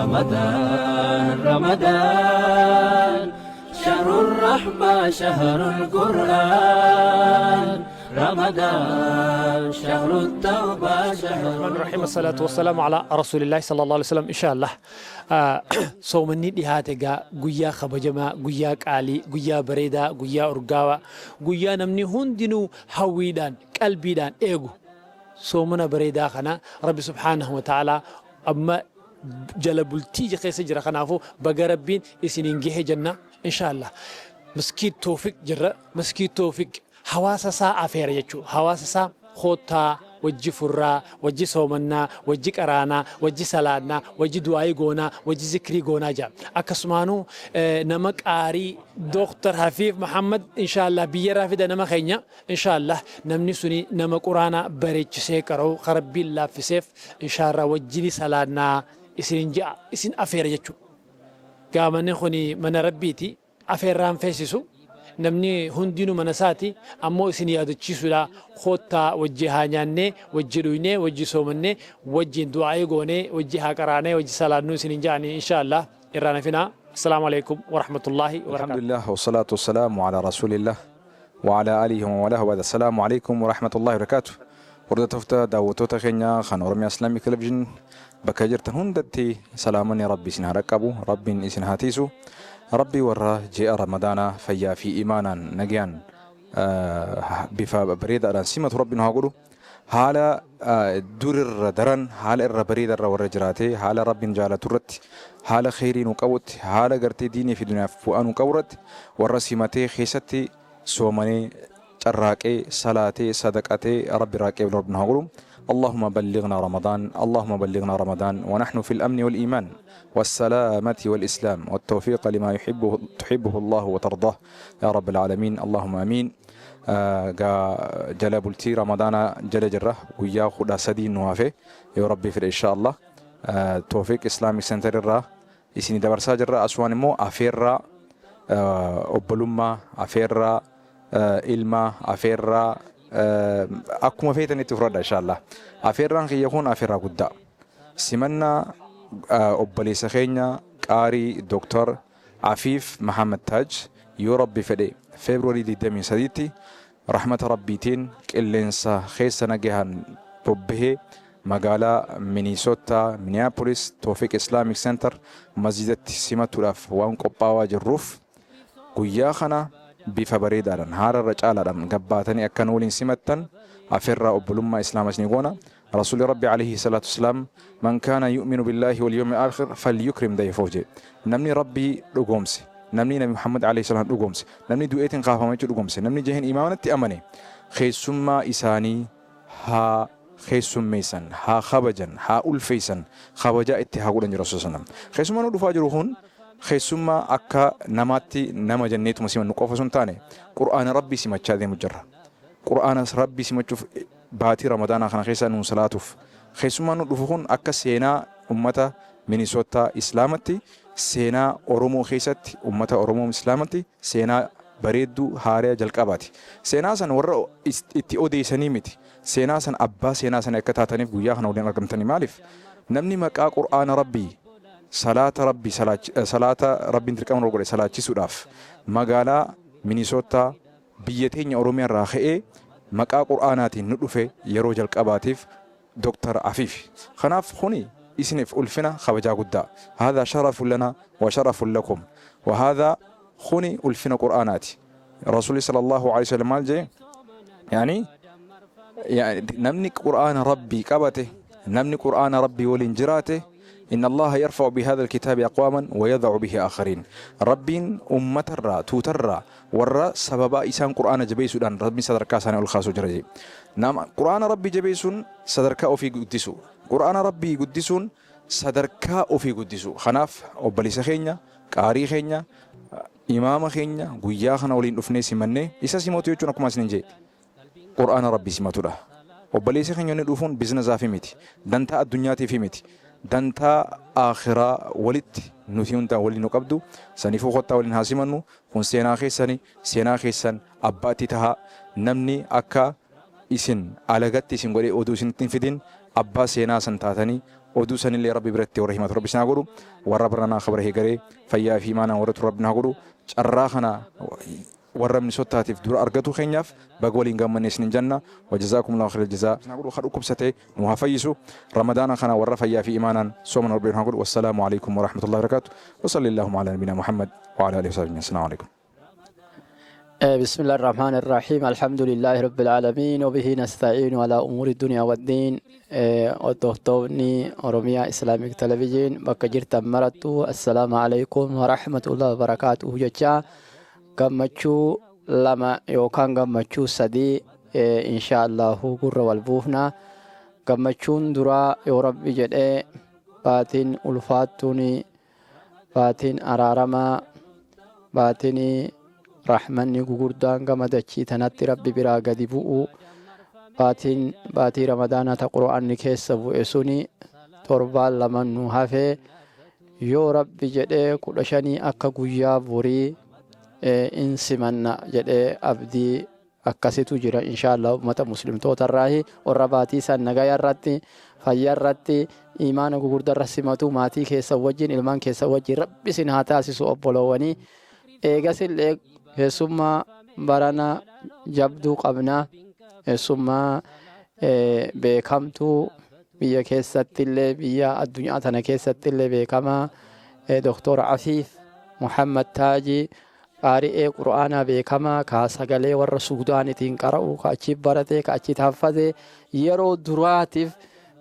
رمضان رمضان شهر الرحمة شهر القرآن رمضان شهر التوبة شهر الرحمن الرحيم، الصلاة والسلام على رسول الله صلى الله عليه وسلم. إن شاء الله soomanni dhihaate egaa, guyyaa kabajamaa, guyyaa qaalii, guyyaa bareedaa, guyyaa urgaawaa, guyyaa namni hundinuu hawwiidhaan qalbiidhaan eegu. Soomana bareedaa kana Rabbi سبحانه وتعالى amma jala bultii keessa jira. Kanaafuu baga Rabbiin isiniin gahe jenna. إن شاء الله Maskiid Toofiq jirra. Maskiid Toofiq hawaasa isaa afeera jechuudha. Hawaasa isaa koottaa, wajji furraa, wajji soomannaa, wajji qaraanaa, wajji salaannaa, wajji du'aayii goonaa, wajji zikrii goonaa jira. Akkasumaanuu nama qaarii Dooktar Hafiif Muhammad إن شاء الله biyyarraa fida nama keenya. إن شاء الله namni suni nama quraanaa bareechisee qara'u, Rabbiin laaffiseef. إن شاء الله wajjini salaannaa isinin ja'a, isin afeera jechuudha. Gaamanni kuni mana Rabbiiti, afeerraan feesisu namni hundinuu mana isaati. Ammoo isin yaadachiisuudha, koottaa wajji haa nyaannee, wajji dhuynee, wajji soomannee, wajjin du'aayii goonee, wajji haa qaraanee, wajji salaannuu isinin ja'anii. إن شاء الله irraa nafinaa. السلام عليكم ورحمة الله وبركاته. الحمد لله والصلاة والسلام على رسول الله وعلى آله ومن والاه وبعد. السلام عليكم ورحمة الله وبركاته. Hordoftoota, daawwattoota keenya kan Oromiyaa Islamic Television, bakka jirtan hundatti salaamanni Rabbi isin haa dhaqqabu, Rabbiin isin haa tiisu. Rabbi warra ji'a Ramadaanaa fayyaa fi imaanaan nagayaan bifa bareedaadhaan simatu Rabbi nu haa godhu. Haala durirra daran, haala irra bareedarra warra jiraate, haala Rabbiin jaalatu irratti, haala kheyrii nu qabutti, haala gartee diinii fi duniyaaf bu'aa nu qabu irratti warra simatee, keessatti soomanee, carraaqee, salaatee, sadaqatee Rabbi raaqee Rabbi nu haa godhu. اللهم بلغنا رمضان، اللهم بلغنا رمضان ونحن في الأمن والإيمان والسلامة والإسلام والتوفيق لما يحبه تحبه الله وترضاه يا رب العالمين، اللهم آمين. Gaa jala bultii Ramadaana jala jirra. Guyyaa 13 nu hafe yoo Rabbi fedhe. إن شاء الله Toofiq Islamic Center irraa isinii dabarsaa jirra. Asumaan immoo afeerraa obbolummaa, afeerraa ilmaa, afeerraa akkuma feetanitti fudhadha. إن شاء الله afeerraan kiyya kun afeerraa guddaa simannaa obboleessa keenya qaarii Dooktar Afiif Mahamad Taaj yoo Rabbi fedhe Feebruwarii 23tti rahmata Rabbiitiin qilleensa keessa nagahan bobbahee magaalaa Minisoota, Minneapolis, Toofiq Islamic Center masjidatti simatuudhaaf waan qophaawaa jirruuf, guyyaa kana bifa bareedaadhaan, haala irra caalaadhaan gabbaatanii akkan waliin simattan afeerraa obbolummaa islaamaa isinii goona. Rasuulli Rabbi عليه الصلاة والسلام من كان يؤمن بالله واليوم الآخر فليكرم ضيفه jedhe. Namni Rabbii dhugoomse, namni Nabi Muhammad عليه السلام dhugoomse, namni du'eetiin kaafama jechuu dhugoomse, namni jaheen imaanatti amane, keessummaa isaanii haa keessummeessan, haa kabajan, haa ulfeessan, kabajaa itti haa godhan jira Rasuul sallam. Keessummaa nu dhufaa jiru kun keessummaa akka namaatti nama jenneetuma simannu qofa sun taane, Qur'aana Rabbii simachaa deemu jirra. Qur'aana Rabbii simachuuf, baatii Ramadaanaa kana keessa nuun salaatuuf keessummaan nu dhufu kun akka seenaa ummata Minisootaa Islaamatti, seenaa Oromoo keessatti, ummata Oromoo Islaamatti seenaa bareedduu haaree jalqabaati. Seenaa san warra itti odeessanii miti. Seenaa san abbaa seenaa sana akka taataniif guyyaa kana waliin argamtanii. Maaliif? Namni maqaa Qur'aana Rabbii, salaata Rabbii, salaata Rabbiin dirqama godhe salaachisuudhaaf magaalaa Minisootaa, biyya teenya Oromiyaa irraa ka'ee maqaa Qur'aanaatiin nu dhufe yeroo jalqabaatiif Dooktar Afiif. Kanaaf kuni isiniif ulfina kabajaa guddaa. هذا شرف لنا وشرف لكم وهذا kuni ulfina Qur'aanaati. Rasuulli صلى الله عليه وسلم maal jee? يعني namni Qur'aana Rabbii qabate, namni Qur'aana Rabbii waliin jiraate, إن الله يرفع بهذا الكتاب أقواما ويضع به آخرين. Rabbiin ummatarraa, tuutarraa warra sababa isaan Qur'aana jabeessuudhaan Rabbiin sadarkaa isaanii ol kaasuu jira jee. Nama Qur'aana Rabbii jabeessuun sadarkaa ofii guddisu. Qur'aana Rabbii guddisuun sadarkaa ofii guddisu. Kanaaf obboleessa keenya, qaarii keenya, imaama keenya guyyaa kana waliin dhufnee simannee isa simatu jechuun akkuma isin jee Qur'aana Rabbii simatudha. Obboleessa keenya inni dhufuun biizinasaafi miti. Dantaa addunyaatiifi miti. Dantaa aakhiraa walitti nuti hundaa waliin nu qabdu. Saniifuu kottaa waliin haa simannu. Kun seenaa keessani, seenaa keessan abbaatti tahaa. Namni akka isin alagatti isin godhee oduu isinitti hin fidin, abbaa seenaa san taatanii. Oduu sanillee Rabbi biratti warra himatu Rabbi isin haa godhu. Warra baranaa kabara heegaree fayyaa fi imaanaan warra turu Rabbi haa godhu. Carraa kana warra Minisotaatiif dura argatu keenyaaf baga waliin gammanne isinin jenna. وجزاكم الله خير الجزاء. Isin haa godhu. Ka dhukkubsate nu haa fayyisu. Ramadaana kana warra fayyaa fi imaanaan sooman Rabbi haa godhu. والسلام عليكم ورحمة الله وبركاته وصلى اللهم على نبينا محمد وعلى آله وصحبه. السلام عليكم. بسم الله الرحمن الرحيم، الحمد لله رب العالمين، وبه نستعين على أمور الدنيا والدين. Hordoftoonni Oromiyaa Islamic Television bakka jirtan marattu, السلام عليكم ورحمة الله وبركاته jecha gammachuu lama yookaan gammachuu sadii إن شاء الله gurra wal buufna. Gammachuun duraa, yoo Rabbi jedhee, baatiin ulfaattuun, baatiin araaramaa, baatiin rahmanni gugurdaan gama dachii tanatti Rabbi biraa gadi bu'u, baatiin baatii Ramadaanaa ta Qur'aanni keessa bu'e suni torbaan lama nu hafee, yoo Rabbi jedhee 15 akka guyyaa borii in simanna jedhee abdii akkasitu jira إن شاء الله. Ummata muslimtootarraahi warra baatii san nagaya irratti, fayyaa irratti, imaana gugurdarra simatu maatii keessa wajjin, ilmaan keessa wajjin Rabbi isin haa taasisu, obboloowwanii. Eegasillee keessummaa barana jabduu qabna, keessummaa beekamtuu biyya keessattillee biyya addunyaa tana keessattillee beekamaa, Doktor Afiif Muhammad Taajii, qaari'ee Qur'aanaa beekamaa, ka sagalee warra Suudaanitiin qara'u, ka achi barate, ka achi haffate, yeroo duraatiif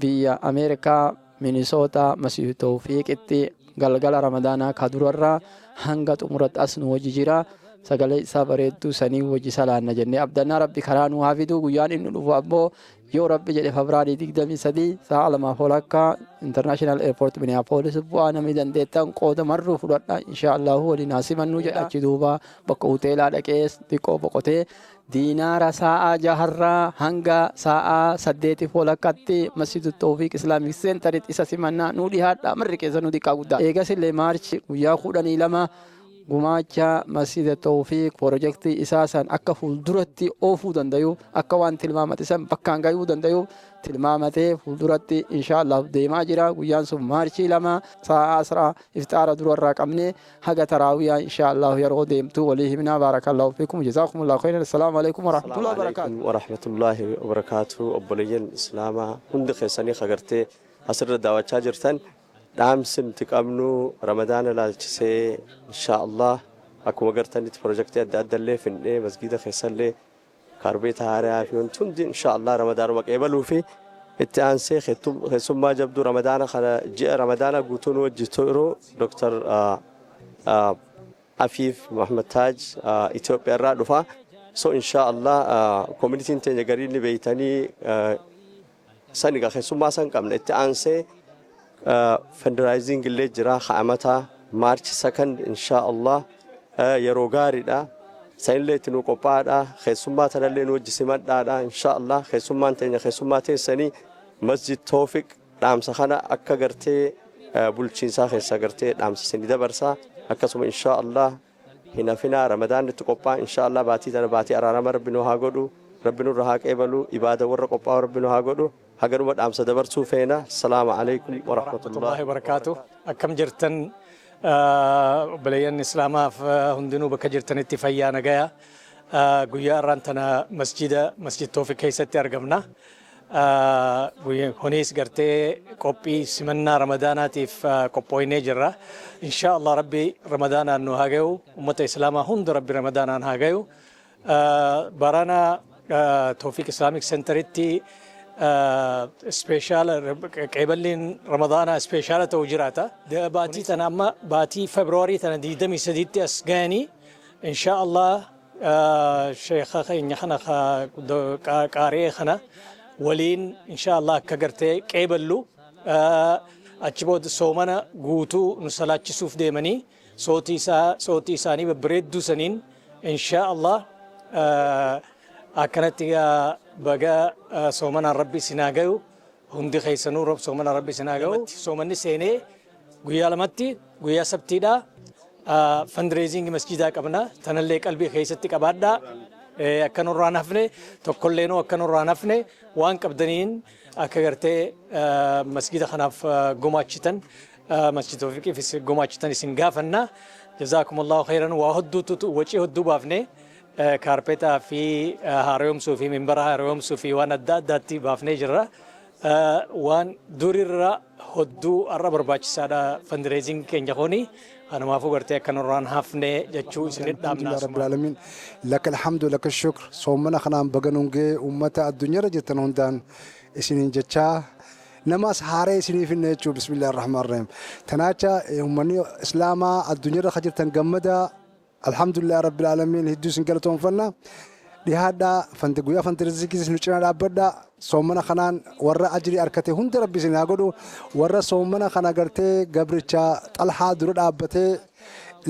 biyya Ameerikaa Minisoota Masjid Tawfiiqitti galgala Ramadaanaa ka durarraa hanga xumuratti as nu wajji jira. Sagalee isaa bareedduu sanii wajji salaanna jennee abdannaa. Rabbi karaa nu haa fidu. Guyyaan inni dhufu ammoo, yoo Rabbi jedhe, Febraarii 23 sa'a 2:30 International Airport Minneapolis bu'aa. Namni dandeettan qooda marruu fudhadha. إن شاء الله waliin haa simannuu jedha. Achi duuba bakka hoteelaa dhaqee xiqqoo boqotee diinaara sa'a 6rraa hanga sa'a 8:30tti Masjid Tawfiq Islamic Centeritti isa simannaa. Nuu dhiyaadha marri keessa, nu xiqqaa guddaa. Eegas illee March guyyaa 12 gumaacha Masjida Tawfiq pirojektii isaa san akka fuulduratti oofuu dandayu, akka waan tilmaamate san bakkaan gayuu dandayu tilmaamatee fuulduratti إن شاء الله deemaa jira. Guyyaan sun March 2 sa'a asraa ifxaara durarraa qabne haga taraawiyaa إن شاء الله yeroo deemtu walii himnaa. بارك الله فيكم، جزاكم الله خيرا، السلام عليكم ورحمة الله وبركاته. ورحمة الله وبركاته. Obboleeyyan islaamaa hundi keessanii agartee asirra daawwachaa jirtan, dhaamsi nuti qabnu Ramadaana laalchisee, إن شاء الله akkuma gartanitti pirojektii adda adda illee finnee masgiida keessallee kaarbeeta haaraa fi wanti hundi إن شاء الله Ramadaanuma qeebaluu fi itti aansee keessummaa jabduu Ramadaana kana ji'a Ramadaana guutuun wajji yeroo Dr. Afiif Muhammad Taaj Itoophiyaa irraa dhufa. So إن شاء الله communityn teenya gariin ni beeytanii san egaa keessummaa san qabna. Itti aansee fundraising illee jira ka'amata March 2 إن شاء الله yeroo gaariidha. Sanillee itti nu qophaa'aadha. Keessummaa tanallee nu wajji simadhaadha إن شاء الله. Keessummaan teenya keessummaa teessanii Masjid Toofiq dhaamsa kana akka gartee bulchiinsaa keessa gartee dhaamsa isinii dabarsaa. Akkasuma إن شاء الله hin hafinaa, Ramadaan itti qophaa'a. إن شاء الله baatii tana baatii araarama Rabbi nu haa godhu, Rabbi nurra haa qeebalu, ibaada warra qophaa'u Rabbi nu haa godhu. Haganuma dhaamsa dabarsuu feena. السلام عليكم ورحمة الله الله وبركاته. Akkam jirtan obboleeyyan islaamaaf hundinuu? Bakka jirtanitti fayyaa nagaya. Guyyaa har'aan tana masjida Masjid Toofiq keessatti argamna. Kunis gartee qophii simannaa Ramadaanaatiif qophooynee jirra. إن شاء الله Rabbi Ramadaanaan nu haa gayu. Ummata islaamaa hunda Rabbi Ramadaanaan haa gayu. Barana Toofiq Islamic Centeritti special qeeballiin Ramadaanaa special ta'u jiraata. Baatii tana amma baatii Februaarii tana 23tti as gayanii, إن شاء الله sheekha keenya kana qaari'ee kana waliin إن شاء الله akka gartee qeeballu, achi booda soomana guutuu nu salaachisuuf deemanii sootii isaanii babbareedduu saniin إن شاء الله akkanatti baga soomanaan Rabbi isin haa gayu. Hundi keessanuu soomanaan Rabbi isin haa gayu. Soomanni seenee guyyaa lamatti, guyyaa sabtiidha, fundraising masjidaa qabna. Tanallee qalbii keessatti qabaadhaa. Akka nurraan hafne, tokkolleenuu akka nurraan hafne, waan qabdaniin akka gartee masgida kanaaf gumaachitan, Masjid Tawfiqiifis gumaachitan isin gaafanna. جزاكم الله خيرا. Waa hedduutu wacii hedduu baafne, kaarpeetaa fi haaromsuu fi minbara haaromsuu fi waan adda addaatti baafnee jirra. Waan durirra hedduu har'a barbaachisaadha fundraising keenya kuni. Kanumaafuu gartee akka nurraan hafne jechuu isinit dhaamna. الحمد لله رب العالمين، لك الحمد لك الشكر. Soomana kanaan baga nuun ga'e ummata addunyaarra jirtan hundaan isiniin jechaa, nama as haaree isiniif hinne jechuu. بسم الله الرحمن الرحيم. Tanaacha ummanni islaamaa addunyaarra ka jirtan gammada. الحمد لله رب العالمين. Hedduu isin galatoonfanna. Dhihaadhaa, fund guyyaa fundraising nu cinaa dhaabbadha. Soomana kanaan warra ajrii argate hunda Rabbi isin haa godhu. Warra soomana kana gartee gabricha Xalhaa dura dhaabbatee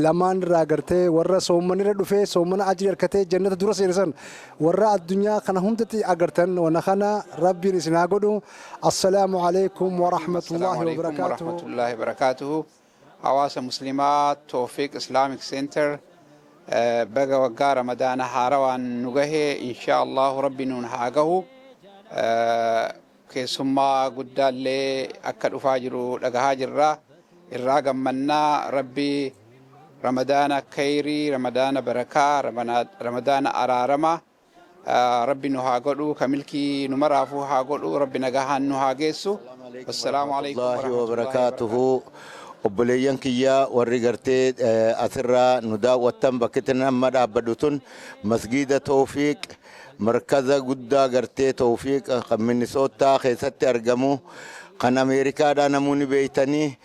lamaan irraa gartee warra soomanirra dhufee soomana ajrii argatee jannata dura seensan, warra addunyaa kana hundatti agartan, wana kana Rabbiin isin haa godhu. السلام عليكم ورحمة الله وبركاته. ورحمة الله وبركاته. Hawaasa Muslimaa Toofiq Islamic Center, baga waggaa Ramadaana haarawaan nu gahee. Insha Allahu Rabbi nuun haa gahu. Keessummaa guddaallee akka dhufaa jiru dhagahaa jirra, irraa gammannaa. Rabbi Ramadaana khayrii, Ramadaana barakaa, Ramadaana araarama Rabbi nu haa godhu, ka milkii nu maraafuu haa godhu. Rabbi nagahaan nu haa geessu. والسلام عليكم الله وبركاته. Obboleeyyan kiyyaa warri gartee asirraa nu daawwattan, bakki amma dhaabbadhu tun Masgiida Toofiq, markaza guddaa gartee Toofiq kan Minisootaa keessatti argamu, kan Ameerikaadhaa namoonni beeytanii.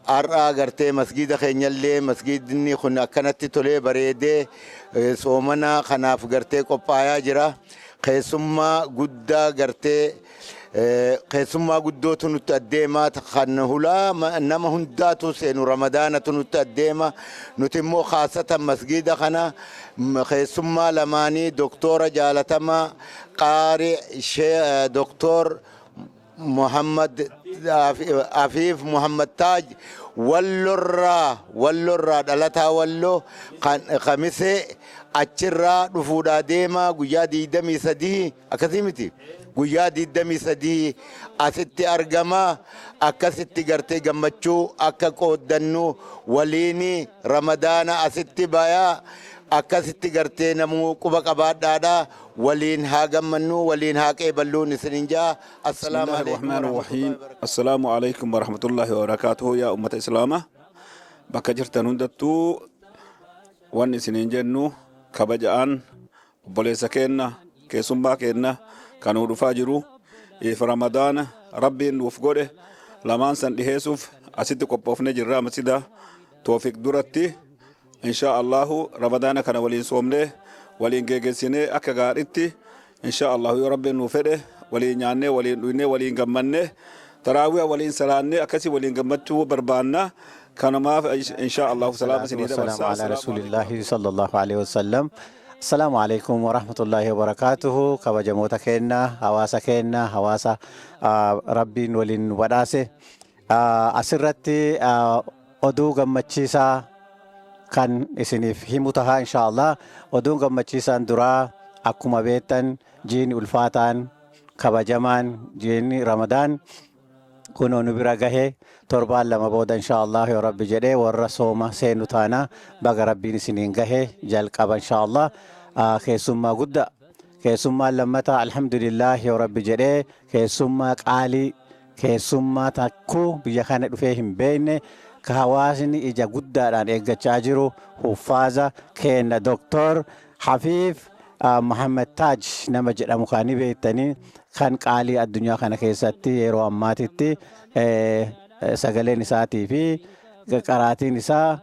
Har'aa gartee masgiida keenyallee, masgiidni kun akkanatti tolee bareedee soomana kanaaf gartee qophaayaa jira. Keessummaa guddaa gartee keessummaa guddootu nutti addeema, kan hulaa nama hundaatu seenu Ramadaanatu nutti addeema. Nuti immoo khaasatan masgiida kana keessummaa lamaanii, doktora jaalatamaa qaari Doktor Muhammad Afiif Muhammad Taaj, Wallorraa dhalataa Walloo Kamisee, achirraa dhufuudhaa deema guyyaa 23. Akkasii miti, guyyaa 23 asitti argama. Akkasitti gartee gammachuu akka qooddannu waliini Ramadaana asitti bayaa, akkasitti gartee namuu quba qabaadhaadha. Waliin haa gammannu, waliin haa qeeballuun isinin jaa. السلام عليكم الرحمن الرحيم. السلام عليكم ورحمة الله وبركاته. Yaa ummata islaamaa bakka jirtan hundattuu, wanni isiniin jennu kabaja'aan obboleessa keenna, keessummaa keenna kanuu dhufaa jiru if Ramadaana Rabbiin nuuf godhe lamaan san dhiheessuuf asitti qophoofne jirra masjida Toofiq duratti. Insha Allahu Ramadaana kana waliin soomnee waliin geeggeessinee akka gaaritti, insha Allahu yoo Rabbiin nuuf fedhe, waliin nyaannee, waliin dhugnee, waliin gammannee, taraawiya waliin salaannee, akkasii waliin gammachuu barbaanna. Kanumaaf insha Allahu salaama isinii والسلام dabarsa. على رسول الله صلى الله عليه وسلم. السلام عليكم ورحمة الله وبركاته. Kabajamoota keenya, hawaasa keenya, hawaasa Rabbiin waliin badhaase, asirratti oduu gammachiisaa kan isiniif himu tahaa insha Allah. Oduun gammachiisaan duraa, akkuma beektan, jiini ulfaataan kabajamaan jiini Ramadaan kunoo nu bira gahee, torbaan 2 booda insha Allah yoo Rabbi jedhee warra sooma seenu taana. Baga Rabbiin isiniin gahee. Jalqaba insha Allah keessummaa guddaa. Keessummaan lammataa, alhamdulillah, yoo Rabbi jedhee, keessummaa qaalii, keessummaa takkuu biyya kana dhufee hin beekne, ka hawaasni ija guddaadhaan eeggachaa jiru, huffaaza keenna Doktor Hafiif Muhammad Taaj nama jedhamu kan beektanii, kan qaalii addunyaa kana keessatti yeroo ammaatitti sagaleen isaatii fi qaraatiin isaa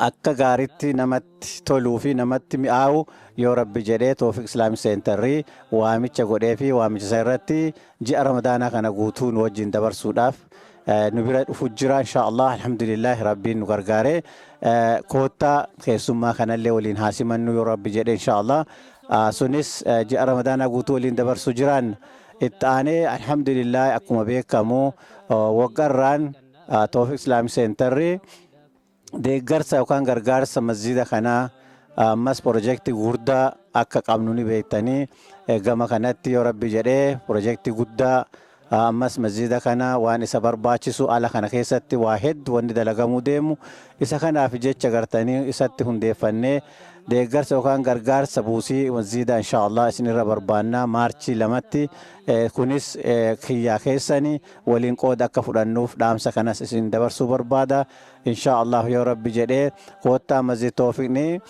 akka gaaritti namatti toluu fi namatti mi'aawu, yoo Rabbi jedhee Toofiq Islamic Centerrii waamicha godhee fi waamicha isa irratti ji'a Ramadaanaa kana guutuu nu wajjin dabarsuudhaaf nu bira dhufu jira insha Allah. Alhamdulillah, Rabbiin nu gargaaree koottaa keessummaa kanallee waliin haasimannu yoo Rabbi jedhe insha Allah. Sunis ji'a Ramadaanaa guutuu waliin dabarsu jiraan. Itti aanee, alhamdulillah, akkuma beekamu waggarraan Toofiq Islamic Centerrii deeggarsa yookaan gargaarsa masjida kanaa ammas pirojektii gurguddaa Akka qabnu ni beektanii, gama kanatti yoo Rabbi jedhee pirojektii guddaa, ammas masjida kana waan isa barbaachisu, ala kana keessatti waa hedduu wanni dalagamuu deemu, isa kanaaf jecha gartanii isatti hundeeffannee deeggarsa yookaan gargaarsa buusii masjida insha Allah isinirra barbaannaa Maarchii 2tti. Kunis kiyyaa keessanii waliin qooda akka fudhannuuf dhaamsa kanas isin dabarsuu barbaada. Insha Allah yoo Rabbi jedhee koottaa. Masjid Toofiqni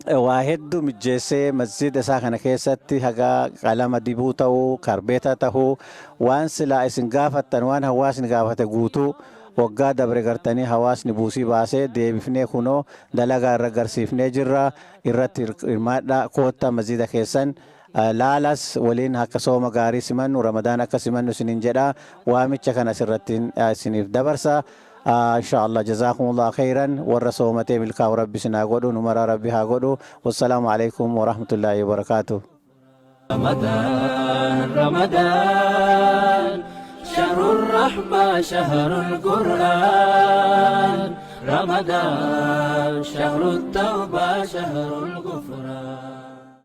waa hedduu mijjeessee masjida isaa kana keessatti, haga qalama dibuu ta'uu, karbeeta ta'uu, waan silaa isin gaafattan, waan hawaasni gaafate guutuu waggaa dabre gartanii hawaasni buusii baasee deebifnee kunoo dalagaa irra garsiifnee jirra. Irratti hirmaadha, koottaa, masjida keessan laalas, waliin akka sooma gaarii simannu, Ramadaan akka simannu isinin jedha. Waamicha kana asirratti isiniif dabarsa. Insha Allah, jazakumullah khairan. Warra soomatee milkaa'u Rabbi isin haa godhu, numara Rabbi haa godhu. Wassalaamu alaikum warahmatullaahi wabarakaatuh. رمضان رمضان شهر الرحمة، شهر القرآن، رمضان شهر التوبة، شهر الغفران.